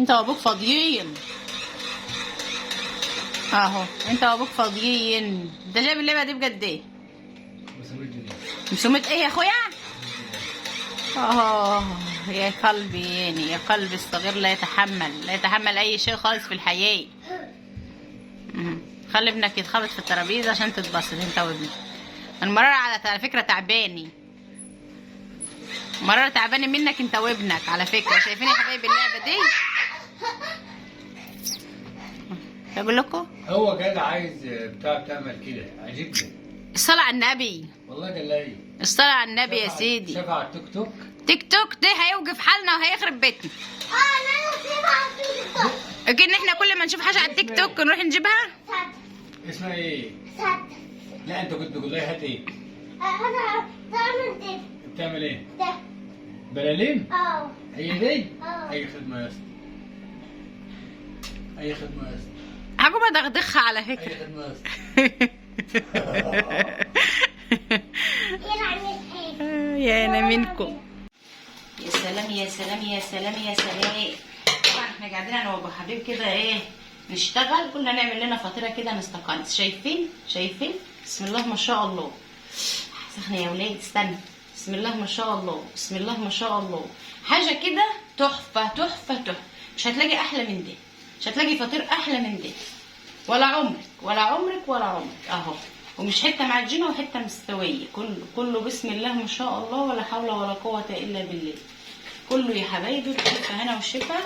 انت وابوك فاضيين اهو، انت وابوك فاضيين. انت جايب اللعبة دي بجد ايه؟ 500 جنيه. 500 ايه يا اخويا؟ اه يا قلبي، يعني يا قلبي الصغير لا يتحمل، لا يتحمل اي شيء خالص في الحياة. خلي ابنك يتخبط في الترابيزة عشان تتبسط انت وابنك. المرارة على فكرة تعباني، مرارة تعبانة منك انت وابنك على فكرة. شايفين يا حبايبي اللعبة دي؟ بقول لكم هو قال عايز بتاع بتعمل كده، عجبني. الصلاة على النبي. والله قال لي الصلاة على النبي يا سيدي. شاف على التيك توك. تيك توك ده هيوقف حالنا وهيخرب بيتنا. اكيد احنا كل ما نشوف حاجة على التيك توك نروح نجيبها. اسمها ايه؟ لا انت كنت بتقول لها هات ايه؟ انا بعمل ده. بتعمل ايه؟ ده. بلالين؟ اه. هي دي؟ اه. اي خدمة يا اسطى، اي خدمة يا اسطى، هقوم ادغدغها على فكرة. اي خدمة يا اسطى. يا انا منكم. يا سلام يا سلام يا سلام يا سلام. طبعا احنا قاعدين انا وابو حبيب كده ايه نشتغل، كنا نعمل لنا فطيره كده نستقنص. شايفين؟ شايفين؟ بسم الله ما شاء الله. سخنة يا ولاد، استنى. بسم الله ما شاء الله، بسم الله ما شاء الله. حاجة كده تحفة تحفة تحفة، مش هتلاقي احلى من ده، مش هتلاقي فطير احلى من ده، ولا عمرك ولا عمرك ولا عمرك. اهو، ومش حتة معجنه وحتة مستوية، كله كله بسم الله ما شاء الله، ولا حول ولا قوة الا بالله. كله يا حبايبي بالف هنا وشفا.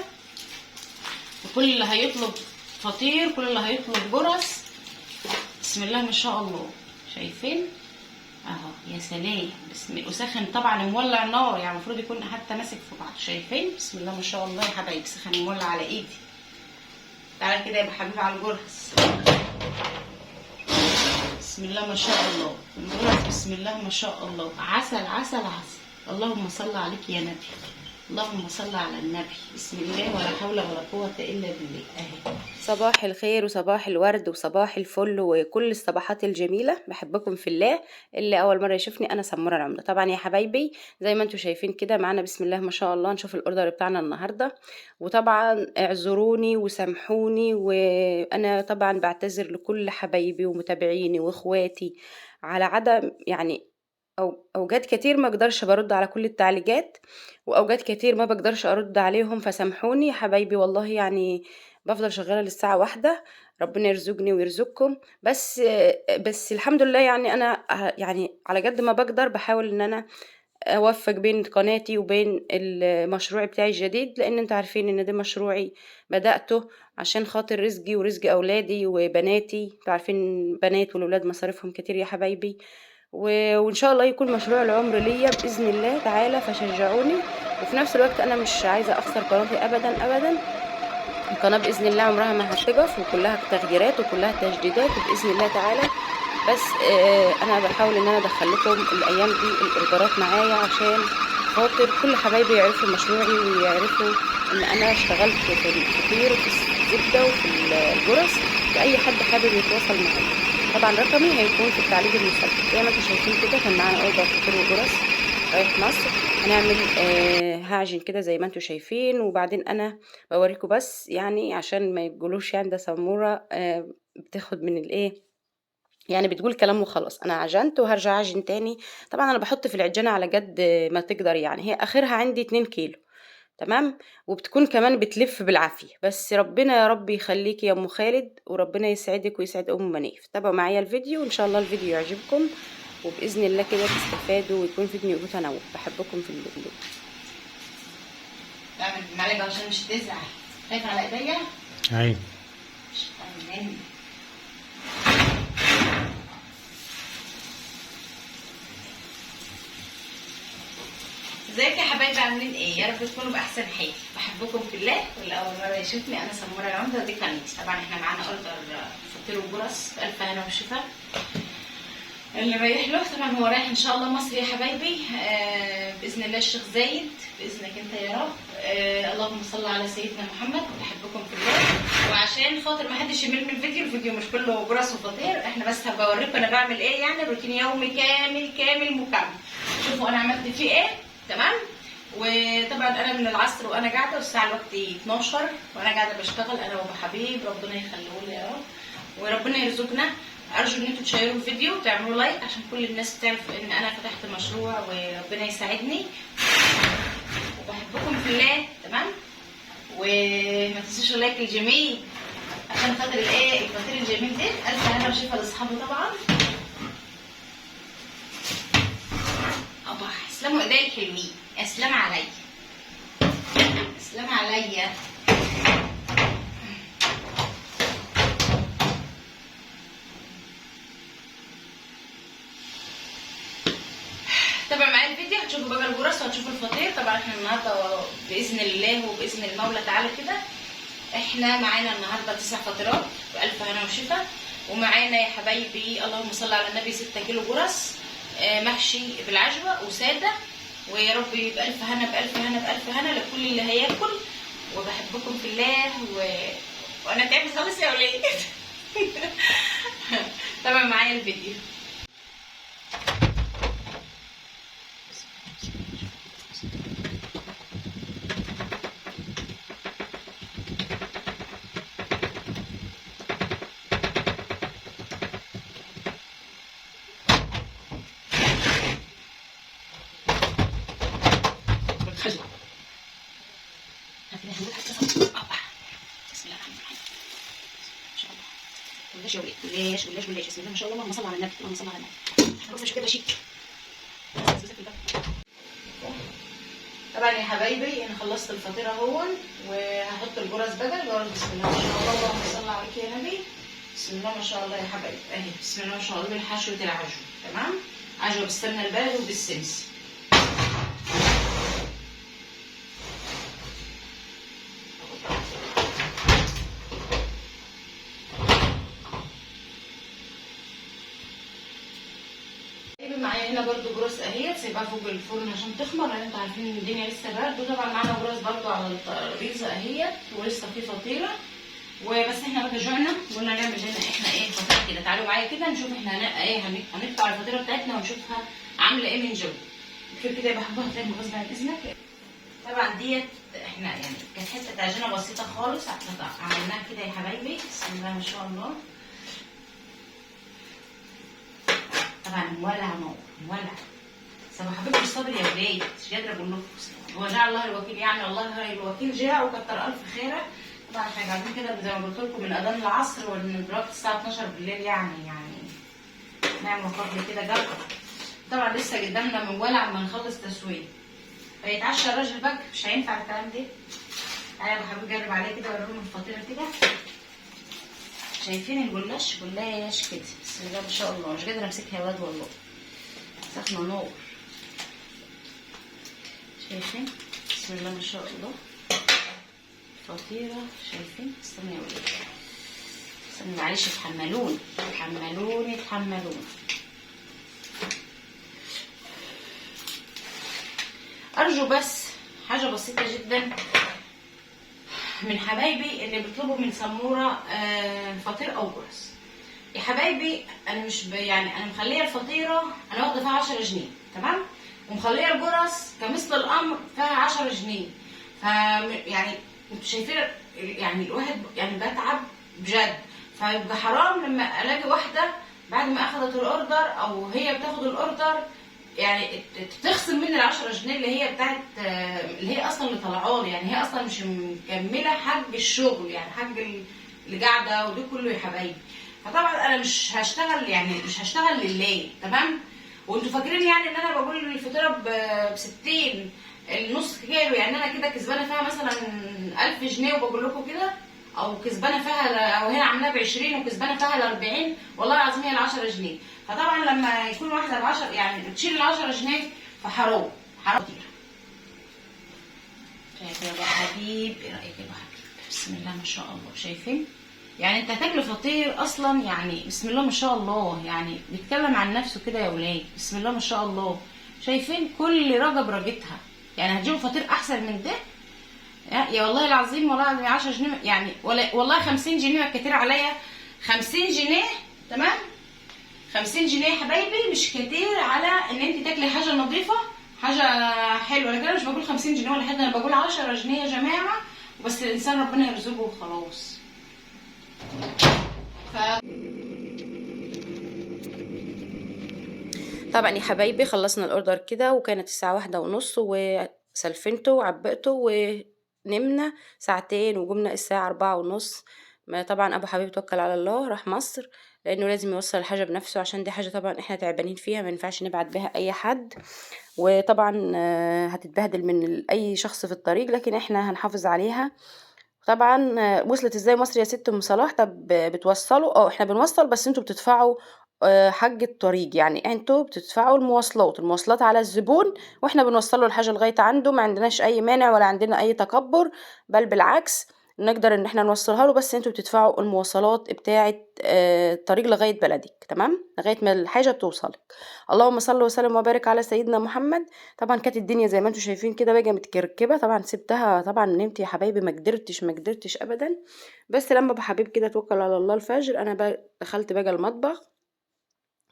وكل اللي هيطلب فطير، كل اللي هيطلب جرس، بسم الله ما شاء الله. شايفين اهو؟ يا سلام. بسم الله. وسخن طبعا، مولع نار، يعني المفروض يكون حتى ماسك في بعض. شايفين؟ بسم الله ما شاء الله يا حبايبي، سخن مولع على ايدي. تعالى كده يا ابو حبيب على الجرس. بسم الله ما شاء الله، الجرس بسم الله ما شاء الله، عسل عسل عسل. اللهم صل عليك يا نبي، اللهم صل على النبي. بسم الله ولا حول ولا قوة إلا بالله. أهي. صباح الخير وصباح الورد وصباح الفل وكل الصباحات الجميلة. بحبكم في الله. اللي أول مرة يشوفني أنا سمورة العمدة. طبعا يا حبايبي زي ما انتم شايفين كده معانا بسم الله ما شاء الله، نشوف ال order بتاعنا النهاردة. وطبعا اعذروني وسامحوني، وأنا طبعا بعتذر لكل حبايبي ومتابعيني وإخواتي على عدم يعني أوقات كتير ما اقدرش برد على كل التعليقات، واوقات كتير ما بقدرش ارد عليهم، فسامحوني يا حبايبي والله. يعني بفضل شغالة للساعة 1، ربنا يرزقني ويرزقكم. بس الحمد لله، يعني انا يعني على قد ما بقدر بحاول ان انا اوفق بين قناتي وبين المشروع بتاعي الجديد، لان انتوا عارفين ان ده مشروعي بدأته عشان خاطر رزقي ورزق اولادي وبناتي. انتوا عارفين بنات والولاد مصاريفهم كتير يا حبايبي، وان شاء الله يكون مشروع العمر ليا باذن الله تعالى، فشجعوني. وفي نفس الوقت انا مش عايزه اخسر قناتي ابدا ابدا. القناة باذن الله عمرها ما هتقف، وكلها تغييرات وكلها تجديدات باذن الله تعالى. بس انا بحاول ان انا ادخل لكم الايام دي الاوردرات معايا عشان خاطر كل حبايبي يعرفوا مشروعي ويعرفوا ان انا اشتغلت في الفطير وفي الزبدة وفي الجرس، لاي حد حابب يتواصل معايا. طبعا رقمي هيكون في التعليق المثبت. زي ما انتم شايفين كده كان معانا order فطير وجرس رايح مصر. هنعمل هعجن كده زي ما انتم شايفين، وبعدين انا بوريكم بس يعني عشان ما يقولوش يعني ده سمورة بتاخد من الايه، يعني بتقول كلام وخلاص. انا عجنت وهرجع اعجن تاني. طبعا انا بحط في العجانه على قد ما تقدر، يعني هي اخرها عندي 2 كيلو تمام، وبتكون كمان بتلف بالعافية. بس ربنا يا رب يخليكي يا ام خالد، وربنا يسعدك ويسعد ام منيف. تابعوا معايا الفيديو وان شاء الله الفيديو يعجبكم، وباذن الله كده تستفادوا ويكون فيديو متنوع. بحبكم في الفيديو. بعمل بالمعلقه عشان مش تزعل. خايفة على ايديا؟ ايوه. مش هتعمل. ازيك يا حبايبي، عاملين ايه؟ يا رب تكونوا باحسن حال. بحبكم في الله. واللي اول مرة يشوفني انا سمورة العمدة ودي قناتي. طبعا احنا معانا order فطير وجرس بالف هنا وشفا اللي رايح له. طبعا هو رايح ان شاء الله مصر يا حبايبي، باذن الله الشيخ زايد باذنك انت يا رب. اللهم صل على سيدنا محمد. بحبكم في الله. وعشان خاطر ما حدش يمل من الفيديو، الفيديو مش كله جرس وفطير، احنا بس هبوريكم انا بعمل ايه، يعني روتين يومي كامل كامل مكمل. شوفوا انا عملت فيه ايه، تمام؟ وطبعا انا من العصر وانا قاعدة، والساعة الوقت 12 وانا قاعدة بشتغل انا وابو حبيب، ربنا يخليه لي يا رب وربنا يرزقنا. ارجو ان انتوا تشيروا الفيديو وتعملوا like عشان كل الناس تعرف ان انا فتحت مشروع، وربنا يساعدني. وبحبكم في الله، تمام؟ وما تنسوش ال like الجميل عشان خاطر الايه الفطير الجميل ده. الف هنا وشفا لاصحابه طبعا. ابا اسلموا ايدي الحلوين، اسلام عليا، اسلام عليا. تابعوا معايا الفيديو، هتشوفوا بقى الجرس وهتشوفوا الفطير. طبعا احنا النهارده باذن الله وباذن المولى تعالى كده احنا معانا النهارده 9 فطيرات بالف هنا وشفا، ومعانا يا حبايبي اللهم صل على النبي 6 كيلو جرس محشي بالعجوه وساده. ويا رب بالف هنا بالف هنا بالف هنا لكل اللي هياكل. وبحبكم في الله وانا تعبت خالص يا ولاد. تابعوا معايا الفيديو. بسم الله الرحمن الرحيم. ما شاء الله. بلاش يا ولاد، بلاش بلاش بلاش. بسم الله ما شاء الله، اللهم صل على النبي، اللهم صل على النبي. مش كده شيك. طبعا يا حبايبي انا خلصت الفطيره اهون، وهحط الجرس بقى. الجرس بسم الله ما شاء الله، اللهم صل عليك يا نبي. بسم الله ما شاء الله يا حبايبي، اهي بسم الله ما شاء الله الحشوه العجوه، تمام؟ عجوه بالسمنه البلدي وبالسمسم. معايا هنا برضو جرس اهيت، سايباها فوق الفرن عشان تخمر لان انتوا عارفين ان الدنيا لسه برد. وطبعا معانا جرس برضو على الترابيزة اهيت، ولسه في فطيره. وبس احنا بقى جوعنا وقلنا نعمل لنا احنا ايه فطيره كده. تعالوا معايا كده نشوف احنا ايه هنقطع الفطيره بتاعتنا ونشوفها عامله ايه من جوه. كده كده بحبها تاني غصب عن اذنك. طبعا ديت احنا يعني كانت حتة عجينه بسيطة خالص عملناها كده يا حبايبي. بسم الله ما شاء الله. طبعا مولع نار مولع. بس حبيبتي الصبر يا ولاد، مش قادرة اقول لكم. هو جاع الله الوكيل، يعني الله الوكيل جاع وكتر الف خيره. طبعا احنا قاعدين كده زي ما قلت لكم من اذان العصر ومن دلوقتي الساعة 12 بالليل، يعني نعمل قبل كده جرة. طبعا لسه قدامنا من ولع ما نخلص تسويه، فيتعشى الراجل بقى، مش هينفع الكلام ده. تعالى يا ابو حبيب جرب عليه كده وريهم الفطيره كده. شايفين الجلاش؟ جلاش كده بسم الله ما شاء الله. مش قادرة امسكها يا ولاد والله، سخنة نار. شايفين بسم الله ما شاء الله فطيره. شايفين؟ استنوا يا ولاد، استنوا معلش، اتحملوني اتحملوني اتحملوني. ارجو بس حاجة بسيطة جدا من حبايبي اللي بيطلبوا من سمورة فطير او جرس. يا حبايبي انا مش يعني انا مخليه الفطيره انا واخده فيها 10 جنيه، تمام؟ ومخليه الجرس كمثل الامر فيها 10 جنيه. ف يعني انتوا شايفين يعني الواحد يعني بتعب بجد، فيبقى حرام لما الاقي واحدة بعد ما اخدت ال order او هي بتاخد ال order يعني تخصم مني ال 10 جنيه اللي هي بتاعت اللي هي اصلا اللي طلعالي، يعني هي اصلا مش مكملة حق الشغل، يعني حق اللي قاعدة وده كله يا حبايبي. فطبعا انا مش هشتغل، يعني مش هشتغل لله، تمام؟ وانتوا فاكرين يعني ان انا بقول الفطيره ب 60 النص كيلو، يعني انا كده كسبانه فيها مثلا 1000 جنيه وبقول لكم كده، او كسبانه فيها او هنا عاملاها ب 20 وكسبانه فيها ال 40، والله العظيم هي ال 10 جنيه. فطبعا لما يكون واحدة ب 10 يعني تشيل ال 10 جنيه فحرام، حرام كتير. شايف يا ابو حبيب؟ ايه رايك يا ابو حبيب؟ بسم الله ما شاء الله. شايفين؟ يعني انت هتاكل فطير اصلا، يعني بسم الله ما شاء الله، يعني بيتكلم عن نفسه كده يا ولاد. بسم الله ما شاء الله. شايفين كل رجب رجتها، يعني هتجيبوا فطير احسن من ده يا والله العظيم، والله العظيم 10 جنيه يعني، ولا والله 50 جنيه ما كتير عليا، 50 جنيه تمام، 50 جنيه يا حبايبي مش كتير على ان انت تاكلي حاجة نظيفة، حاجة حلوة. لكن انا مش بقول 50 جنيه ولا حاجة، انا بقول 10 جنيه يا جماعة، بس الانسان ربنا يرزقه وخلاص. طبعا يا حبايبي خلصنا ال order كده، وكانت الساعة 1:30، وسلفنته وعبقته ونمنا ساعتين، وقمنا الساعة 4:30. ما طبعا ابو حبيب توكل على الله راح مصر، لانه لازم يوصل الحاجة بنفسه، عشان دي حاجة طبعا احنا تعبانين فيها، ما ينفعش نبعت بها اي حد، وطبعا هتتبهدل من اي شخص في الطريق، لكن احنا هنحافظ عليها. طبعا وصلت ازاي مصر يا ست ام صلاح؟ طب بتوصلوا؟ احنا بنوصل، بس انتوا بتدفعوا حق الطريق، يعني انتوا بتدفعوا المواصلات على الزبون، واحنا بنوصله الحاجة لغاية عنده، ما عندناش اي مانع ولا عندنا اي تكبر، بل بالعكس نقدر ان احنا نوصلها له، بس انتوا بتدفعوا المواصلات بتاعه الطريق لغاية بلدك، تمام، لغاية ما الحاجة بتوصلك. اللهم صل وسلم وبارك على سيدنا محمد. طبعا كانت الدنيا زي ما انتوا شايفين كده بقى متكركبه، طبعا سبتها، طبعا نمت يا حبايبي، ما قدرتش ابدا. بس لما ابو حبيب كده توكل على الله الفجر، انا دخلت بقى المطبخ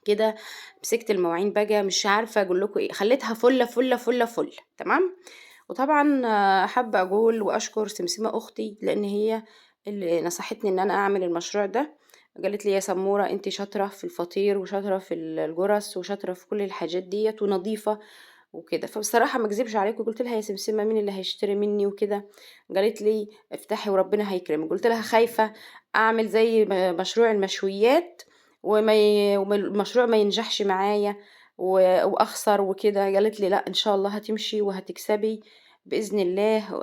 كده، مسكت المواعين بقى، مش عارفه اقول لكم ايه، خليتها فله فله فله فله، تمام. وطبعا حابة اقول واشكر سمسمه اختي، لان هي اللي نصحتني ان انا اعمل المشروع ده. قالت لي يا سمورة انت شاطرة في الفطير، وشاطره في الجرس، وشاطره في كل الحاجات ديت، ونظيفه وكده. فبصراحة ما اكذبش عليكم، قلت لها يا سمسمه مين اللي هيشتري مني وكده؟ قالت لي افتحي وربنا هيكرمك. قلت لها خايفة اعمل زي مشروع المشويات والمشروع ما ينجحش معايا واخسر وكده. قالت لي لا ان شاء الله هتمشي وهتكسبي باذن الله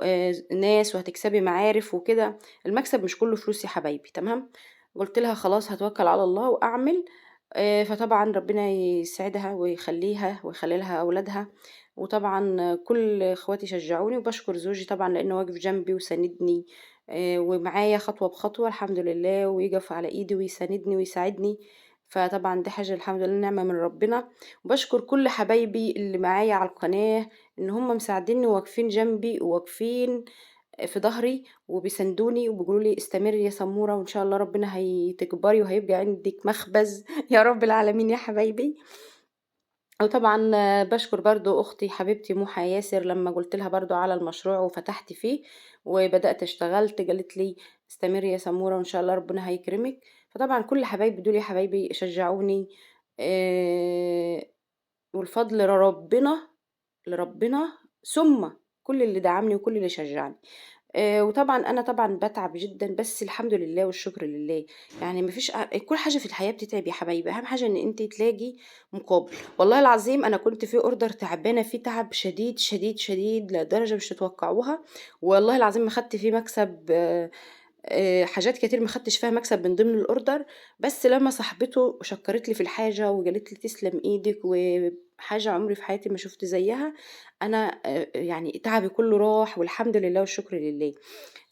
ناس، وهتكسبي معارف وكده، المكسب مش كله فلوس يا حبايبي، تمام. قلت لها خلاص هتوكل على الله واعمل. فطبعا ربنا يسعدها ويخليها ويخلي لها اولادها. وطبعا كل اخواتي شجعوني، وبشكر زوجي طبعا لانه واقف جنبي وساندني ومعايا خطوة بخطوة الحمد لله، ويقف على ايدي ويساندني ويساعدني. فطبعا دي حاجة الحمد لله نعمه من ربنا. وبشكر كل حبايبي اللي معايا على القناة، ان هم مساعديني وواقفين جنبي وواقفين في ظهري وبيسندوني وبيقولوا لي استمري يا سمورة، وان شاء الله ربنا هتكبري وهيبقى عندك مخبز يا رب العالمين يا حبايبي. وطبعا بشكر برضو اختي حبيبتي موحى ياسر، لما قلت لها برضو على المشروع وفتحت فيه وبدات اشتغلت، قالت لي استمري يا سمورة وان شاء الله ربنا هيكرمك. فطبعا كل حبايبي دول يا حبايبي شجعوني، والفضل لربنا ثم كل اللي دعمني وكل اللي شجعني. وطبعا انا طبعا بتعب جدا، بس الحمد لله والشكر لله. يعني مفيش كل حاجة في الحياة بتتعب يا حبايبي، اهم حاجة ان انت تلاقي مقابل. والله العظيم انا كنت في order تعبانة فيه تعب شديد شديد شديد لدرجة مش تتوقعوها، والله العظيم ما خدت فيه مكسب، حاجات كتير ما خدتش فيها مكسب من ضمن ال order. بس لما صاحبته شكرت لي في الحاجة وقالت لي تسلم ايدك، وحاجه عمري في حياتي ما شفت زيها، انا يعني تعبي كله راح والحمد لله والشكر لله.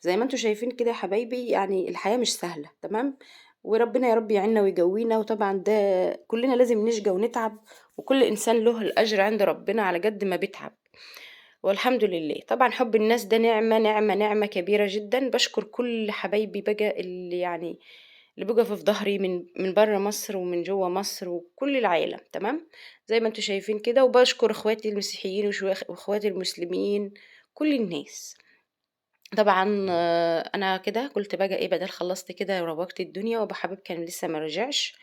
زي ما انتم شايفين كده يا حبايبي، يعني الحياة مش سهلة، تمام. وربنا يا رب يعيننا ويجوينا. وطبعا ده كلنا لازم نشقى ونتعب، وكل انسان له الاجر عند ربنا على قد ما بيتعب، والحمد لله. طبعا حب الناس ده نعمة نعمة نعمة كبيرة جدا. بشكر كل حبايبي بقى اللي يعني اللي بيقفوا في ظهري من بره مصر ومن جوه مصر وكل العالم، تمام، زي ما انتم شايفين كده. وبشكر اخواتي المسيحيين واخواتي المسلمين، كل الناس. طبعا انا كده قلت بقى ايه، بدل خلصت كده وروقت الدنيا، وابو حبيب كان لسه ما رجعش،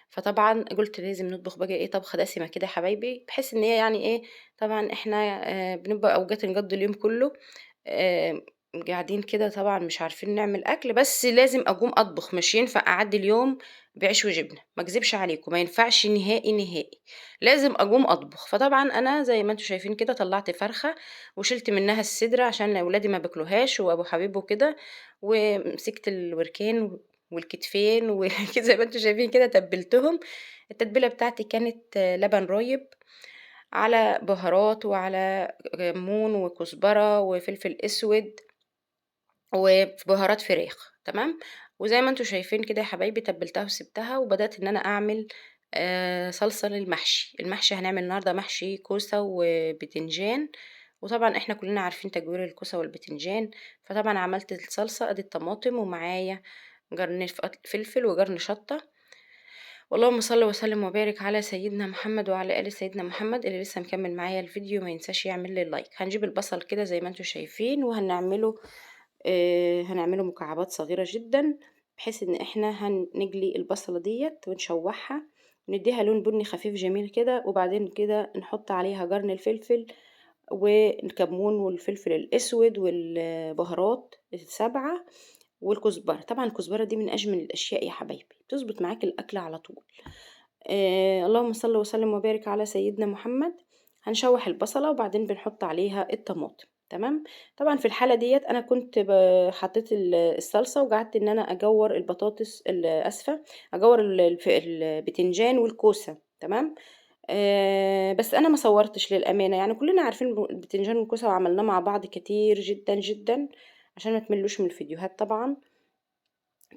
فطبعا قلت لازم نطبخ بقى ايه طبخه دسمة كده يا حبايبي، بحيث ان هي يعني ايه، طبعا احنا بنبقى اوقات نقضي اليوم كله قاعدين كده، طبعا مش عارفين نعمل اكل، بس لازم اقوم اطبخ، مش ينفع اعدي اليوم بعيش وجبنه، ما اكذبش عليكم ما ينفعش نهائي نهائي، لازم اقوم اطبخ. فطبعا انا زي ما انتم شايفين كده طلعت فرخة وشلت منها الصدر عشان اولادي ما باكلوهاش وابو حبيب وكده، ومسكت الوركين والكتفين وكده زي ما انتم شايفين كده تبلتهم. التتبيله بتاعتي كانت لبن رايب على بهارات وعلى كمون وكزبره وفلفل اسود وبهارات فراخ، تمام. وزي ما انتم شايفين كده يا حبايبي تبلتها وسبتها، وبدات ان انا اعمل صلصه للمحشي. المحشي هنعمل النهارده محشي كوسة وبتنجان، وطبعا احنا كلنا عارفين تجوير الكوسه والبتنجان. فطبعا عملت الصلصه، ادي الطماطم ومعايا جرن فلفل وجرن شطه، واللهم صل وسلم وبارك على سيدنا محمد وعلى آل سيدنا محمد. اللي لسه مكمل معايا الفيديو ما ينساش يعمل لي ال like. هنجيب البصل كده زي ما انتم شايفين وهنعمله هنعمله مكعبات صغيرة جدا، بحيث ان احنا هنجلي البصلة ديت ونشوحها ونديها لون بني خفيف جميل كده، وبعدين كده نحط عليها قرن الفلفل والكمون والفلفل الاسود والبهارات السبعة والكزبرة. طبعا الكزبرة دي من اجمل الاشياء يا حبايبي، بتظبط معاك الاكل على طول. اللهم صل وسلم وبارك على سيدنا محمد. هنشوح البصلة وبعدين بنحط عليها الطماطم. تمام. طبعا في الحالة ديت انا كنت حطيت الصلصة وقعدت ان انا اجور البطاطس، اسفة، اجور البتنجان والكوسة. تمام. بس انا ما صورتش للامانة، يعني كلنا عارفين البتنجان والكوسة وعملناه مع بعض كتير جدا جدا عشان ما تملوش من الفيديوهات طبعا.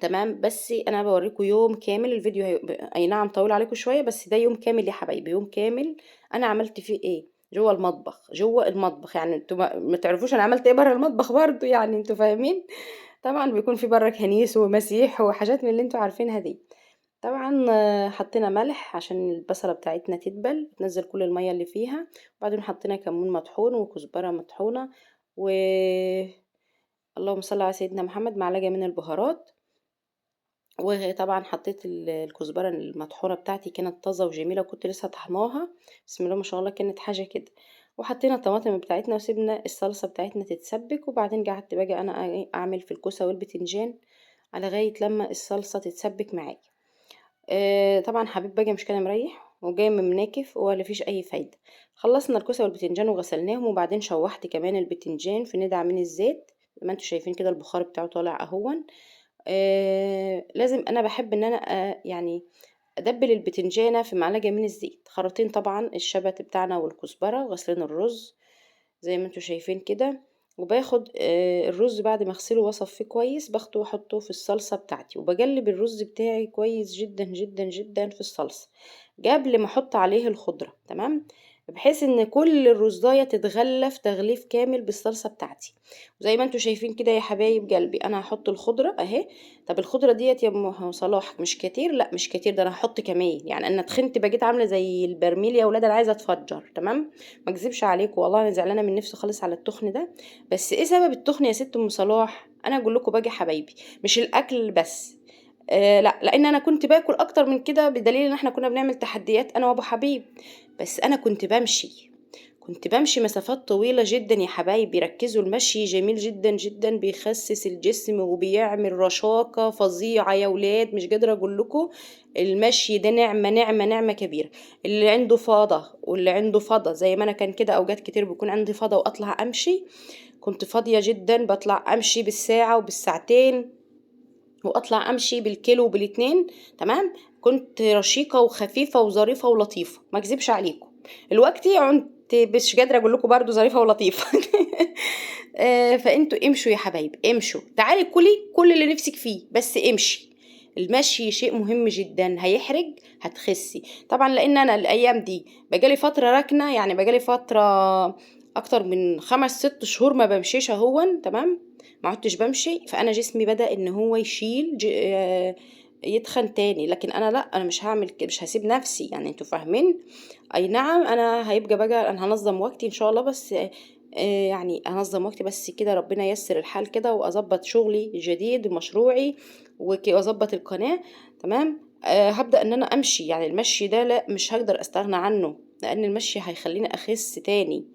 تمام. بس انا بوريكم يوم كامل الفيديو، اي نعم طويل عليكم شوية، بس ده يوم كامل يا حبايبي، يوم كامل انا عملت فيه ايه جوه المطبخ. جوه المطبخ يعني انتوا ما تعرفوش انا عملت ايه بره المطبخ برضو، يعني انتوا فاهمين. طبعا بيكون في بره كنيس ومسيح وحاجات من اللي انتوا عارفينها دي. طبعا حطينا ملح عشان البصله بتاعتنا تدبل، تنزل كل المية اللي فيها. وبعدين حطينا كمون مطحون وكزبره مطحونه و اللهم صل على سيدنا محمد، معلقه من البهارات. وطبعا حطيت الكزبره المطحونه بتاعتي، كانت طازة وجميلة وكنت لسه طحناها، بسم الله ما شاء الله، كانت حاجة كده. وحطينا الطماطم بتاعتنا وسيبنا الصلصه بتاعتنا تتسبك. وبعدين قعدت بقى انا اعمل في الكوسه والبتنجان على غاية لما الصلصه تتسبك معايا. طبعا حبيب بقى مش كان مريح وجاي من مناكف ولا فيش اي فايده. خلصنا الكوسه والبتنجان وغسلناهم، وبعدين شوحت كمان البتنجان في ندع من الزيت زي ما انتم شايفين كده، البخار بتاعه طالع اهون. لازم انا بحب ان انا يعني ادبل البتنجانه في معلقه من الزيت. خرطين طبعا الشبت بتاعنا والكزبره، وغسلين الرز زي ما انتم شايفين كده. وباخد الرز بعد ما اغسله واصفيه كويس، باخده واحطه في الصلصه بتاعتي، وبقلب الرز بتاعي كويس جدا جدا جدا في الصلصه قبل ما احط عليه الخضرة. تمام. بحيث ان كل الرزايه تتغلف تغليف كامل بالصلصه بتاعتي. وزي ما انتم شايفين كده يا حبايب قلبي، انا هحط الخضرة اهي. طب الخضرة ديت يا ام صلاح مش كتير؟ لا مش كتير، ده انا هحط كمان، يعني انا تخنت بقيت عامله زي البرميل يا ولاد، انا عايزه اتفجر. تمام. ما اكذبش عليكم والله انا زعلانة من نفسي خالص على التخن ده. بس ايه سبب التخن يا ست ام صلاح؟ انا اقول لكم باجي حبايبي، مش الاكل بس، لا، لان انا كنت باكل اكتر من كده، بدليل ان احنا كنا بنعمل تحديات انا وابو حبيب. بس انا كنت بمشي مسافات طويلة جدا يا حبايبي. ركزوا، المشي جميل جدا جدا، بيخسس الجسم وبيعمل رشاقه فظيعة يا ولاد، مش قادرة اقول لكم. المشي ده نعمه نعمه نعمه كبيرة. اللي عنده فضا واللي عنده فضا زي ما انا كان كده، اوقات كتير بيكون عندي فضا واطلع امشي. كنت فاضية جدا، بطلع امشي بالساعة وبالساعتين، واطلع امشي بالكيلو وبالاتنين. تمام. كنت رشيقه وخفيفة وظريفه ولطيفة، ما اكذبش عليكم. الوقت كنت مش قادرة اقول لكم برضو ظريفة ولطيفة. فانتوا امشوا يا حبايب، امشوا، تعالي كلي كل اللي نفسك فيه، بس امشي. المشي شيء مهم جدا، هيحرج هتخسي طبعا. لان انا الايام دي بقالي فترة راكنه، يعني بقالي فترة اكتر من 5 6 شهور ما بمشيش اهون. تمام. ما عدتش بمشي، فانا جسمي بدا ان هو يشيل يتخن تاني. لكن انا لا، انا مش هعمل كده، مش هسيب نفسي، يعني انتوا فاهمين. اي نعم انا هيبقى بقى انا هنظم وقتي ان شاء الله، بس يعني هنظم وقتي بس كده، ربنا ييسر الحال كده، واظبط شغلي الجديد ومشروعي واظبط القناة. تمام. هبدا ان انا امشي، يعني المشي ده لا مش هقدر استغنى عنه، لان المشي هيخليني اخس تاني،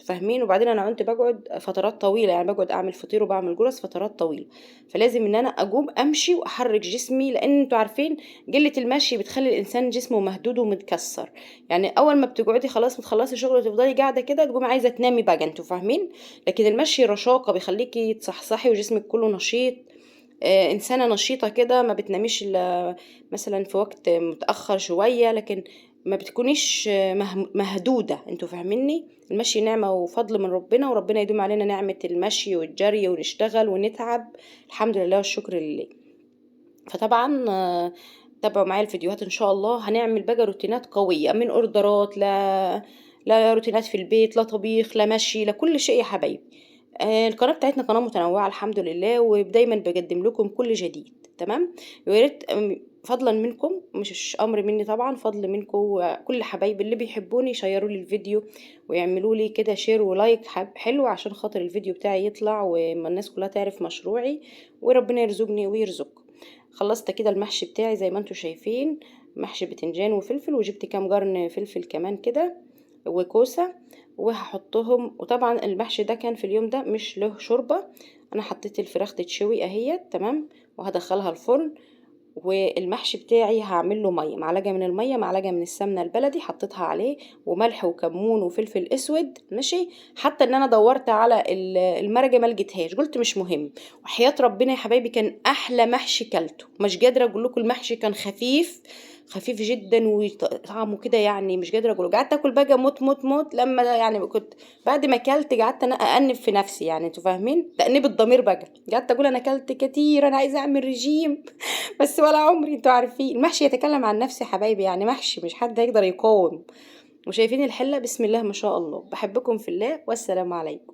فاهمين. وبعدين انا كنت بقعد فترات طويلة، يعني بقعد اعمل فطير وبعمل جرس فترات طويلة، فلازم ان انا اقوم امشي واحرك جسمي، لان انتوا عارفين قلة المشي بتخلي الانسان جسمه مهدود ومتكسر. يعني اول ما بتقعدي خلاص بتخلصي شغل وتفضلي قاعدة كده، تقومي عايزه تنامي بقى، انتوا فاهمين. لكن المشي رشاقه، بيخليكي تصحصحي وجسمك كله نشيط. انسانه نشيطه كده، ما بتناميش الا مثلا في وقت متاخر شوية، لكن ما بتكونيش مهدوده، انتوا فاهميني. المشي نعمه وفضل من ربنا، وربنا يدوم علينا نعمه المشي والجري، ونشتغل ونتعب، الحمد لله والشكر لله. فطبعا تابعوا معايا الفيديوهات ان شاء الله، هنعمل بقى روتينات قوية، من اوردرات لا روتينات في البيت، لا طبيخ، لا مشي، لا كل شيء يا حبايبي. القناة بتاعتنا قناة متنوعة الحمد لله، ودايما بقدم لكم كل جديد. تمام. ويا ريت فضلا منكم، مش امر مني طبعا، فضل منكم كل حبايبي اللي بيحبوني يشيروا لي الفيديو ويعملوا لي كده share و like حلو عشان خاطر الفيديو بتاعي يطلع وما الناس كلها تعرف مشروعي، وربنا يرزقني ويرزقكم. خلصت كده المحشي بتاعي زي ما انتم شايفين، محشي بتنجان وفلفل، وجبت كام قرن فلفل كمان كده وكوسه وهحطهم. وطبعا المحشي ده كان في اليوم ده مش له شوربة، انا حطيت الفراخ تتشوي اهيت تمام، وهدخلها الفرن. والمحشي بتاعي هعمل له مية، معلقه من المية، معلقه من السمنة البلدي حطيتها عليه، وملح وكمون وفلفل اسود ماشي. حتى ان انا دورت على المرقه ما لقيتهاش، قلت مش مهم. وحياه ربنا يا حبايبي كان احلى محشي كلته، مش قادرة اقول لكم. المحشي كان خفيف خفيف جدا وطعمه كده يعني مش قادرة اقوله. قعدت اكل بقى موت موت موت، لما يعني كنت بعد ما اكلت قعدت انا اانب في نفسي، يعني انتوا فاهمين تانيب الضمير بقى. قعدت اقول انا اكلت كتير، انا عايزه اعمل رجيم بس ولا عمري، انتوا عارفين المحشي يتكلم عن نفسي حبايبي، يعني محشي مش حد هيقدر يقاوم. وشايفين الحلة بسم الله ما شاء الله. بحبكم في الله، والسلام عليكم.